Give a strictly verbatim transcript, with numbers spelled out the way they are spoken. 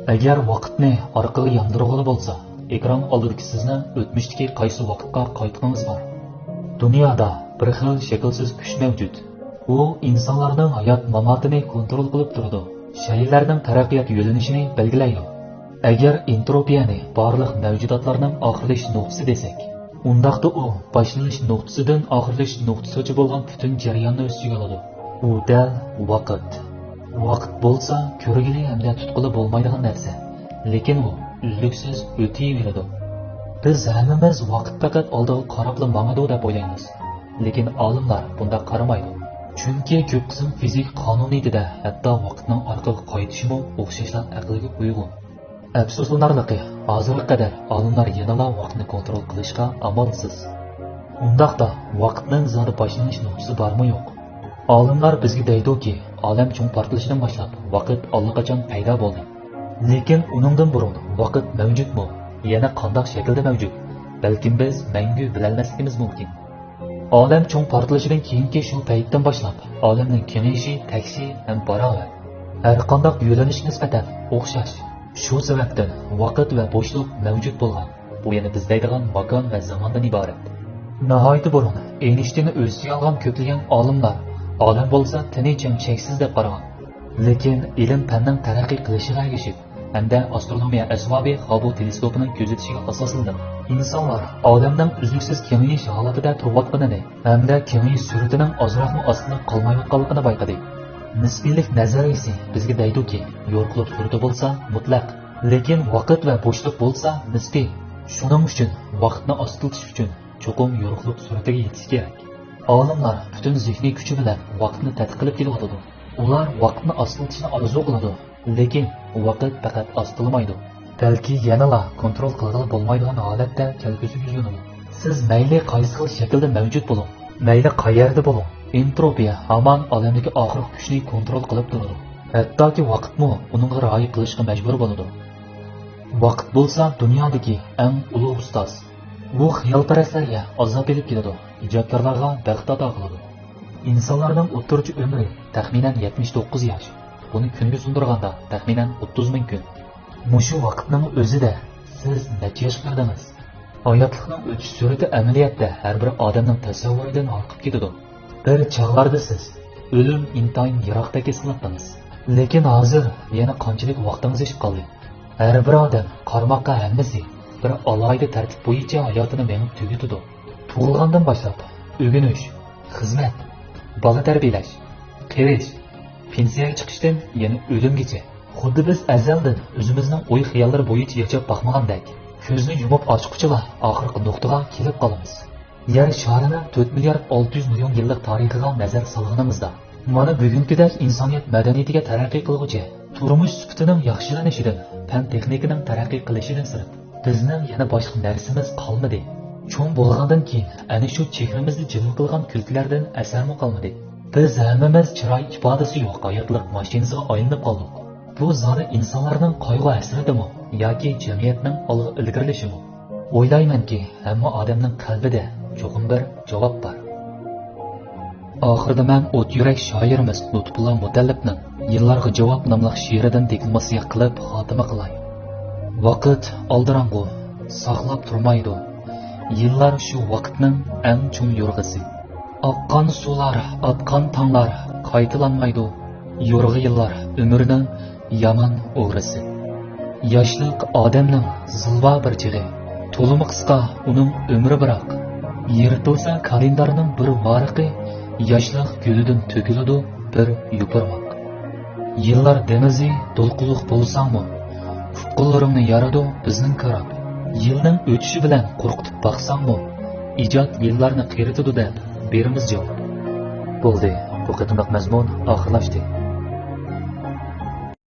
ئەگەر ۋاقىتنى ئارقىغا ياندۇرغىلى بولسا، ئېكران ئالدىدىكى سىزنىڭ ئۆتمۈشتىكى قايسى ۋاقىتقا قايتقىڭىز بار؟ دۇنيادا بىر خىل شەكىلسىز كۈچ مەۋجۇت. ئۇ ئىنسانلارنىڭ ھايات-ماماتىنى كونترول قىلىپ تۇرىدۇ، شەيئىلەرنىڭ تەرەققىيات يۆنىلىشىنى بەلگىلەيدۇ. ئەگەر ئېنتروپىيەنى بارلىق مەۋجۇداتلارنىڭ ئاخىرلىشىش نۇقتىسى دېسەك، ئۇنداقتا ئۇ باشلىنىش نۇقتىسىدىن ئاخىرلىشىش نۇقتىسىغىچە بولغان پۈتۈن جەرياننى ئۆز ئىچىگە ئالىدۇ. ئۇ دەل ۋاقىت. ۋاقىت بولسا كۆرگىلى ھەمدە تۇتقىلى بولمايدىغان نەرسە، لېكىن ئۇ ئۈزلۈكسىز ئۆتۈۋېرىدۇ. بىز ھەممىمىز ۋاقىت پەقەت ئالدىغا قاراپلا ماڭىدۇ دەپ ئويلايمىز، لېكىن ئالىملار بۇنداق قارىمايدۇ. چۈنكى كۆپ قىسىم فىزىكا قانۇنىيىتىدە ھەتتا ۋاقىتنىڭ ئارقىغا قايتىشىمۇ ئوخشاشلا ئەقىلگە ئۇيغۇن. ئەپسۇسلىنارلىقى، ھازىرغا قەدەر ئالىملار يەنىلا ۋاقىتنى كونترول قىلىشقا ئامالسىز. ئۇنداقتا، ۋاقىتنىڭ زادى باشلىنىش نۇقتىسى بارمۇ يوق؟ ئالىملار بىزگە دەيدۇكى، ئالەم چوڭ پارتلىشىدىن باشلاپ ۋاقىت ئاللىقاچان پەيدا بولدى. لېكىن ئۇنىڭدىن بۇرۇن ۋاقىت مەۋجۇتمۇ؟ يەنە قانداق شەكىلدە مەۋجۇت؟ بەلكىم بىز مەڭگۈ بىلەلمەسلىكىمىز مۇمكىن. ئالەم چوڭ پارتلىشىدىن كېيىنكى شۇ پەيتتىن باشلاپ، ئالەمنىڭ كېڭىيىشى تەكشى ھەم باراۋەر. ھەرقانداق يۆنىلىشكە نىسبەتەن ئوخشاش. شۇ سەۋەبتىن ۋاقىت ۋە بوشلۇق مەۋجۇت بولغان. بۇ يەنە بىز دەيدىغان ماكان ۋە زاماندىن ئىبارەت. ناھايىتى بۇرۇن ئېينىشتىيننى ئۆز ئىچىگە ئالغان كۆپلىگەن ئالىملار، ئالەم بولسا تىنچ ھەم چەكسىز دەپ قارىغان. لېكىن ئىلىم-پەننىڭ تەرەققىي قىلىشىغا ئەگىشىپ، ھەمدە ئاسترونومىيە ئەسۋابى خاببل تېلېسكوپىنىڭ كۆزىتىشىگە ئاساسلىنىپ، ئىنسانلار ئالەمنىڭ ئۈزلۈكسىز كېڭىيىش ھالىتىدە تۇرۇۋاتقىنىنى ھەمدە كېڭىيىش سۈرئىتىنىڭ ئازراقمۇ ئاستىدا قالمايۋاتقانلىقىنى بايقىدى. نىسپىيلىك نەزەرىيىسى بىزگە دەيدۇكى، يورۇقلۇق سۈرئىتى بولسا مۇتلەق، لېكىن ۋاقىت ۋە بوشلۇق بولسا نىسپىي. شۇنىڭ ئۈچۈن ۋاقىتنى ئاستىلىتىش ئۈچۈن چوقۇم يورۇقلۇق سۈرئىتىگە يېتىش كېرەك. ئالىملار پۈتۈن زېھنىي كۈچى بىلەن ۋاقىتنى تەتقىق قىلىپ كېلىۋاتىدۇ. ئۇلار ۋاقىتنى ئاستىلىتىشنى ئارزۇ قىلىدۇ، لېكىن ۋاقىت پەقەت ئاستىلىمايدۇ، بەلكى يەنىلا كونترول قىلغىلى بولمايدىغان ھالەتتە كەلگۈسىگە يۈزلىنىدۇ. سىز مەيلى قايسى خىل شەكىلدە مەۋجۇت بولۇڭ، مەيلى قەيەردە بولۇڭ، ئېنتروپىيە ھامان ئالەمدىكى ئاخىرقى كۈچنى كونترول قىلىپ تۇرىدۇ. ھەتتاكى ۋاقىتمۇ ئۇنىڭغا رىئايە قىلىشقا مەجبۇر بولىدۇ. ۋاقىت بولسا دۇنيادىكى ئەڭ ئۇلۇغ ئۇستاز. بۇ خىيالپەرەسلەرگە ئازاب ئېلىپ كېلىدۇ، ئىجادكارلارغا بەخت ئاتا قىلىدۇ. ئىنسانلارنىڭ ئوتتۇرىچە ئۆمرى تەخمىنەن يەتمىش توققۇز ياش. بۇنى كۈنگە سۇندۇرغاندا تەخمىنەن ئوتتۇز مىڭ كۈن. مۇشۇ ۋاقىتنىڭ ئۆزىدە سىز نەچچە ياشقا كىردىڭىز؟ ھاياتلىقنىڭ ئۆتۈش سۈرئىتى ئەمەلىيەتتە ھەر بىر ئادەمنىڭ تەسەۋۋۇرىدىن ھالقىپ كېتىدۇ. بىر چاغلاردا سىز، ئۆلۈم ئىنتايىن يىراقتەك ھېس قىلاتتىڭىز. لېكىن ھازىر يەنە قانچىلىك ۋاقتىڭىز ئېشىپ قالدى؟ ھەر بىر ئادەم قارىماققا ھەممىسى بىر ئالاھىدە تەرتىپ بويىچە ھاياتىنى مېڭىپ تۈگىتىدۇ. تۇغۇلغاندىن باشلاپ ئۆگىنىش، خىزمەت، بالا تەربىيەلەش، قېرىش، پېنسىيەگە چىقىشتىن يەنە ئۆلۈمگىچە. خۇددى بىز ئەزەلدىن ئۆزىمىزنىڭ ئوي-خىياللىرى بويىچە ياشاپ باقمىغاندەك، كۆزنى يۇمۇپ ئاچقۇچىلا ئاخىرقى نۇقتىغا كېلىپ قالىمىز. يەر شارىنىڭ تۆت مىليارد ئالتە يۈز مىليون يىللىق تارىخىغا نەزەر سالغىنىمىزدا، مانا بۈگۈنكىدەك ئىنسانىيەت مەدەنىيىتىگە تەرەققىي قىلغۇچە، تۇرمۇش سۈپىتىنىڭ ياخشىلىنىشىدىن، پەن-تېخنىكىنىڭ تەرەققىي قىلىشىدىن سىرت، بىزنىڭ يەنە باشقا نەرسىمىز قالمىدى. چوڭ بولغاندىن كېيىن ئەنە شۇ چېھرىمىزنى جىلۋە قىلغان كۈلكىلەردىن ئەسەرمۇ قالمىدى. بىز ھەممىمىز چىراي ئىپادىسى يوق ھاياتلىق ماشىنىسىغا ئايلىنىپ قالدۇق. بۇ زادى ئىنسانلارنىڭ قايغۇ-ھەسرىتىمۇ ياكى جەمئىيەتنىڭ ئالغا ئىلگىرىلىشىمۇ؟ ئويلايمەنكى، ھەممە ئادەمنىڭ قەلبىدە چوقۇم بىر جاۋاب بار. ئاخىرىدا مەن ئوت يۈرەك شائىرىمىز لۇتپۇللا مۇتەللىپنىڭ يىللارغا جاۋاب ناملىق شېئىرىدىن دېكلاماتسىيە قىلىپ خاتىمە قىلاي. ۋاقىت ئالدىراڭغۇ، ساقلاپ تۇرمايدۇ. يىللار شۇ ۋاقىتنىڭ ئەڭ چوڭ يورغىسى. ئاققان سۇلار، ئاتقان تاڭلار قايتىلانمايدۇ. يورغا يىللار ئۆمۈرنىڭ يامان ئوغرىسى. ياشلىق ئادەمنىڭ زىلۋا بىر چېغى، تولىمۇ قىسقا ئۇنىڭ ئۆمرى بىراق. يىرتىلسا كالېندارنىڭ بىر ۋارىقى، ياشلىق گۈلىدىن تۆكۈلىدۇ بىر يوپۇرماق. يىللار دېڭىزى دولقۇنلۇق بولساڭمۇ، ئۇپقۇنلىرىڭنى يارىدۇ بىزنىڭ كاراپ. يىلنىڭ ئۆتۈشى بىلەن قورقۇتۇپ باقساڭمۇ، ئىجاد يىللارنى قېرىتىدۇ دەپ بېرىمىز جاۋاب. بولدى، بۇ قېتىملىق مەزمۇن ئاخىرلاشتى.